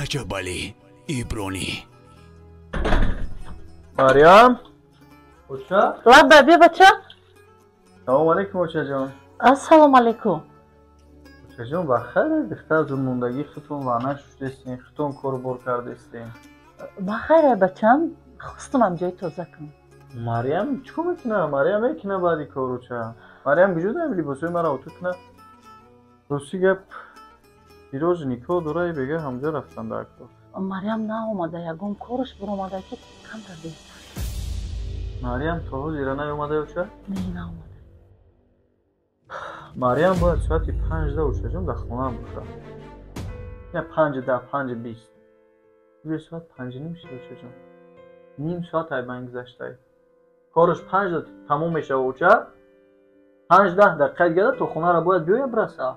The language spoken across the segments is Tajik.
Раҷабалӣ Ибронӣ. Марьям? Оча? Лаббай, бия бача. Салом алейкум, очаҷон. Ассалому алейкум. Очаҷон, ба хайр, духтар мондагӣ худтон вана шуштестин, худтон корбор кардестин. Ба хайр, бачам, хостум ҳам ҷои тоза кунам. Марьям чӣ кор мекуна? Марьям мекуна баъди кор, оча. Марьям куҷо даем либосҳои маро оту куна? Рости гап, дирӯз никоҳ дора, бега ҳамҷо рафтан дар кор. Марьям наомада, ягон кораш буромада, ки камтар дертар. Марьям то ҳозира наомада, оча? Не, наомада. Марьям бояд соати 5-да, очаҷон, дар хонаам бошад. Не 5:10, 5:20. Бе соат 5:30 шуд, очаҷон. Ним соат ай байн гузаштай. Кораш 5-да тамом мешава, оча. 5-10 дақиқа дигара то хонаро бояд биёяд, бираса.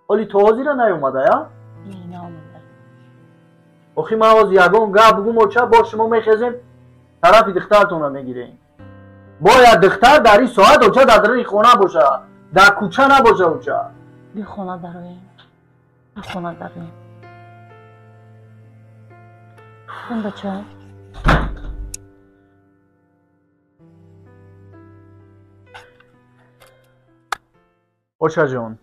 Ҳоли то ҳозира наомада, я? Не, наомада. Охи ман ҳозир ягон гап бугум, оча, бо шумо мехезем, тарафи духтартонро мегирем. Бояд духтар дар ин соат, оча, дар даруни хона бошад, дар кӯча набошад, оча. Бия хона дароем. Бия хона дароем. Бин, бача. Очаҷон,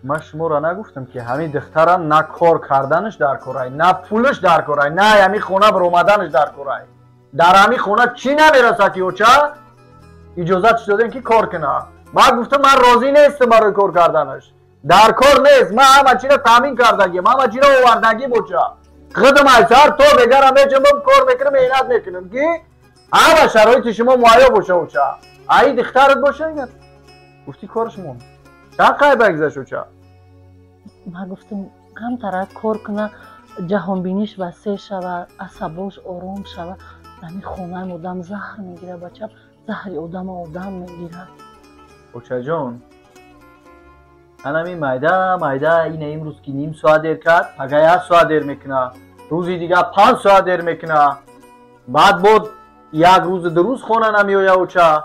ман шуморо нагуфтам, ки ҳамин духтарам на кор карданаш дар корай, на пулаш дар корай, на ҳамин хона баромаданаш дар корай. Дар ҳамин хона чӣ намерасад, ки, оча, иҷозатш додем, ки кор кунад? Ман гуфтам, ман розӣ нестам барои кор карданаш. Дар кор нест, ман ҳама чиро таъмин кардагим, ҳама чиро овардагим, оча. Худам аз сар то бегарам меҷунбам, кор мекунам, меҳнат мекунам, ки ҳама шароити шумо муҳайё боша, оча. Аи духтарат боша, гуфтӣ кораш монд. Чанд қай багзашт, оча? Ман гуфтам, камтарак кор куна, ҷаҳонбиниш васеъ шава, асабош ором шава. Ҳамин хонаам одам заҳр мегирад, бачам, заҳри одама одам мегирад. Очаҷон, анами майда майда ина имрӯз ки ним соат дер кард, пага як соат дер мекуна, рӯзи дигар 5 соат дер мекуна, баъд бод як рӯзи ду рӯз хона намеоя, оча.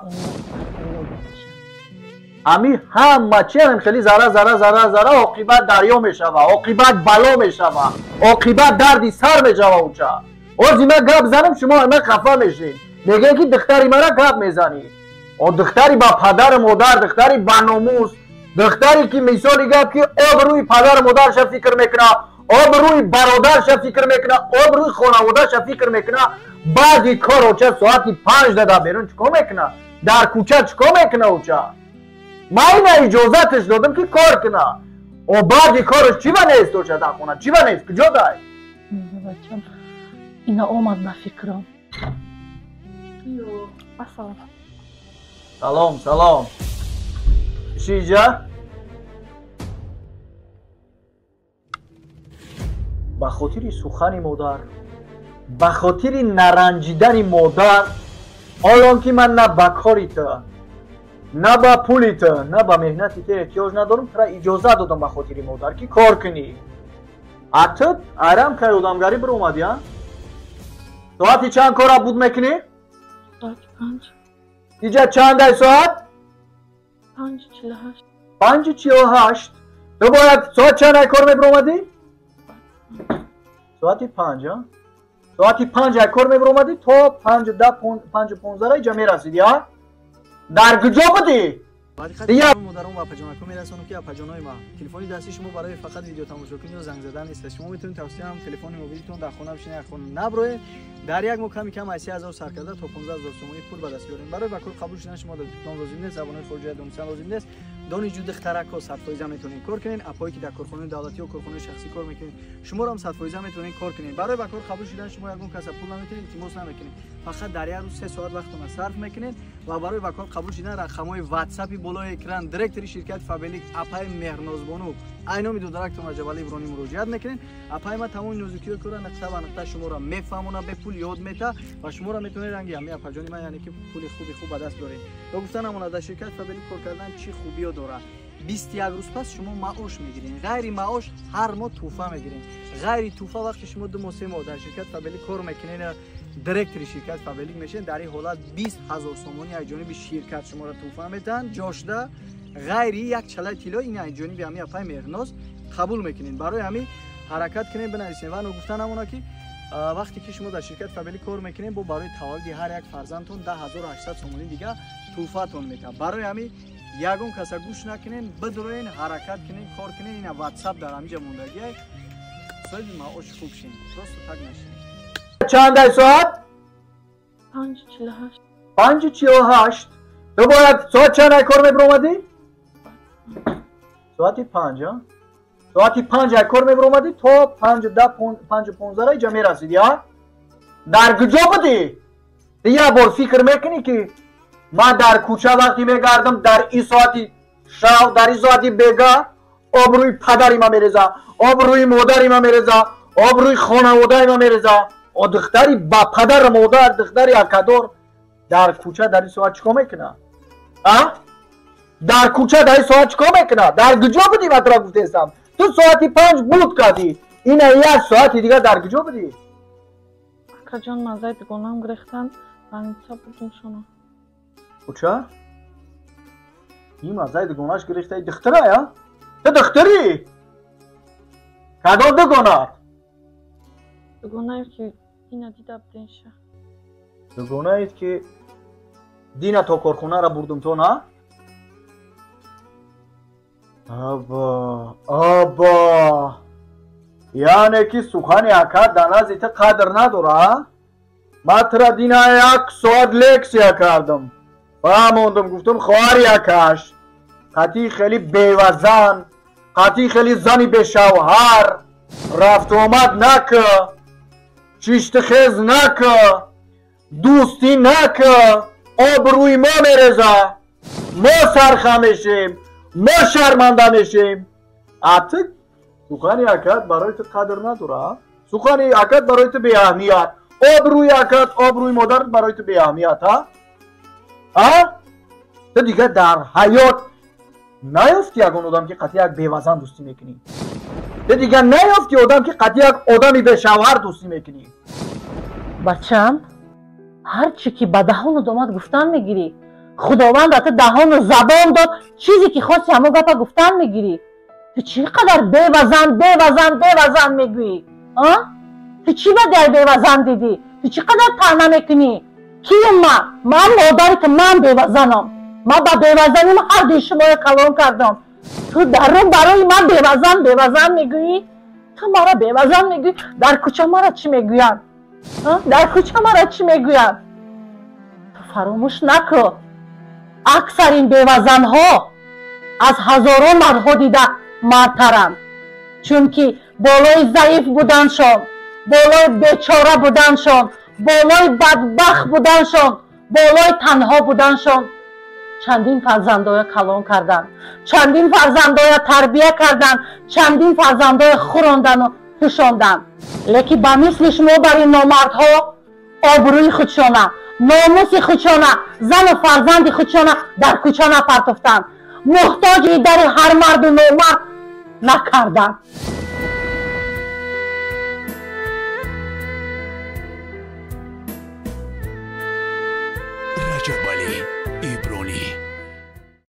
Ами ҳама чи ам хеле зара зара зара зара оқибат дарё мешава, оқибат бало мешава, оқибат дарди сар мешава, оча. Ози ман гап занам, шумо ама хафа мешед, мегӯед, ки духтари мара гап мезанӣ. О духтари ба падару модар, духтари ба номус, духтаре ки, мисоли гап, ки обрӯи падару модарша фикр мекуна, обрӯи бародарша фикр мекуна, обрӯи хонаводаша фикр мекуна, баъди кор, оча, соати 5-да дар берун чӣ кор мекуна, дар кӯча чӣ кор мекуна, оча? Ман ина иҷозаташ додам, ки кор куна. О баъди кораш чӣ ба нест, оча, дар хона чӣ ба нест, куҷо дай? Бачам, ина омад ба фикрам. Ассалом. Салом, салом. Иши иҷа. Ба хотири сухани модар, ба хотири наранҷидани модар, ҳолон ки ман на ба кори ту, на ба пули ту, на ба меҳнати ту эҳтиёҷ надорам, тура иҷозат додам ба хотири модар, ки кор кунӣ. А ту айрам кай одамгарӣ биромадӣ, а? Соати чанд кора буд мекунӣ? Соати 5. Иҷа чандай соат? 5:48. 5:48. Ту бояд соат чанд ай кор мебиромадӣ? Соати 5, а? Соати 5 ай кор мебиромадӣ, то 5:10, 5:15 иҷа мерасидӣ, а? Дар куҷо будӣ? Дигар модарон ва апаҷонако мерасонам, ки апаҷонои ма, телефони дастии шумо барои фақат видеотамошокунӣ ё занг задан нест. Шумо метавонед тавассути ҳам телефони мобилитон дар хона бишинед, як хона наброед, дар як моҳ ками кам аз 3000 сар карда то 15 000 сомонӣ пул ба даст биёред. Барои ба кор қабул шудан шумо диплом лозим нест, забонҳои хориҷия донистан лозим нест. Донишҷӯ духтаракҳо 100% метавонед кор кунед. Апое ки дар корхонаи давлатӣ ё корхонаи шахсӣ кор мекунед, шуморо ҳам 100% метавонед кор кунед. Барои ба кор қабул шудан шумо ягон каса пул наметавонед, илтимос намекунед, фақат дар як рӯз 3 соат вақтона сарф мекунед ва барои ба кор қабул шудан рақамҳои ватсапи болои экран директори ширкати Фаберлик апаи Меҳрнозбону айноми додарактон Раҷабали Ибронӣ муроҷиат мекунед. Апаи ма тамоми нозукиҳои кора нуқта ба нуқта шуморо мефаҳмона, бепул ёд мета ва шуморо метавонед ранги ҳамаи апаҷони ман, яъне ки пули хуби хуб ба даст биёред. Ё гуфта намонад, дар ширкати Фаберлик кор кардан чӣ хубиё дорад? 21 рӯз пас шумо маош мегиред, ғайри маош ҳар моҳ тӯҳфа мегиред. Ғайри тӯҳфа, вақте шумо 2 моҳ, 3 моҳ дар ширкати Фаберлик кор мекунед, директори ширкати Фаберлик мешавед, дар ин ҳолат 20 000 сомонӣ аз ҷониби ширкат шуморо тӯҳфа метаҳанд, ҷошда ғайри як чалаи тилло. Ин аз ҷониби ҳамин апаи Меҳрноз қабул мекунед. Барои ҳамин Ҳаракат кунем, бинависем. Ва ногуфта намона, ки вақте ки шумо дар ширкати Фаберлик кор мекунем, бо барои таваллуди ҳар як фарзандтон 10 800 сомонӣ дига тӯҳфатон метавад. Барои ҳамин ягон каса гӯш накунен, бидроен, ҳаракат кунен, кор кунен. Ина Ватсап дар ҳамиҷа мондагиай, соҳиби маоши хуб шин, просто так нашин. Чандай соат? 5:48. 5:48. Ту бояд соат чанд ай кор мебиромадӣ? Соати 5, а? Соати 5 ай кор мебиромадӣ, то 5:10, 5:15 иҷа мерасидӣ, а? Дар куҷо будӣ? Ту як бор фикр мекунӣ, ки ман дар кӯча вақте мегардам, дар ин соати шав, дар ин соати бега, обрӯи падари ма мереза, обрӯи модари ма мереза, обрӯи хонаводаи ма мереза. О, духтари ба падар модар, духтари акадор дар кӯча дар ин соат чӣ кор мекунад, а? Дар кӯча дар ин соат чӣ кор мекунад? Дар куҷо будӣ, ман тура гуфтестам. Ту соати 5 буд кардӣ, ина як соати дигар дар куҷо будӣ? Акаҷон, мазаи дугонам гирехтан, больница будем шуно. Уча ин мазаи дугонаш гирехтаи духтара, я? Ту духтарӣ? Кадом дугонат? Дугонае ки дина дида буденша. Дугонаед, ки дина то корхонара бурдум, то на? Аба, аба, яъне ки сухани акат дар назди ту қадр надора. Ман тура дина як соат лексия кардам, фаҳмондум, гуфтум, хоҳари акаш қатъи хеле бевазан, қатъи хеле зани бешавҳар рафтуомад накӣ, чиштихез накӣ, дӯстӣ накӣ, обрӯи мо мереза, мо сарха мешем, мо шарманда мешем. А ту сухани акат барои ту қадр надора, сухани акат барои ту беаҳамият, обрӯи акат, обрӯи модарат барои ту беаҳамият, а? А ту дигар дар ҳаёт наёфти ягон одам, ки қатъи як бевазан дӯстӣ мекунӣ. Ту дигар наёфти одам, ки қатъи як одами бешавҳар дӯстӣ мекунӣ. Бачам, ҳар чӣ ки ба даҳонат омад, гуфтан мегирӣ. Худованд ба ту даҳону забон дод, чизе ки хости, ҳамо гапа гуфтан мегирӣ. Ту чӣ қадар бевазан, бевазан, бевазан мегӯӣ, а? Ту чӣ ба дар бевазан дидӣ? Ту чӣ қадар таъна мекунӣ? Киюм ман? Ман модари ту, ман бевазанам. Ман ба бевазаним ҳардуи шуморо калон кардам. Ту дарун барои ман бевазан, бевазан мегӯӣ. Ту мара бевазан мегӯӣ, дар кӯча мара чӣ мегӯянд? Дар кӯча мара чӣ мегӯянд? Ту фаромӯш накун, аксар ин бевазанҳо аз ҳазорон мардҳо дида мардтаранд, чунки болои заиф буданшон, болои бечора буданшон, болои бадбахт буданшон, болои танҳо буданшон чандин фарзандоя калон карданд, чандин фарзандоя тарбия карданд, чандин фарзандоя хӯрондану пӯшонданд. Лекин ба мисли шумо бар ин номардҳо обрӯи худшона, номуси худшона, зану фарзанди худшона дар кӯча напартофтанд, муҳтоҷи дари ҳар марду номард накарданд.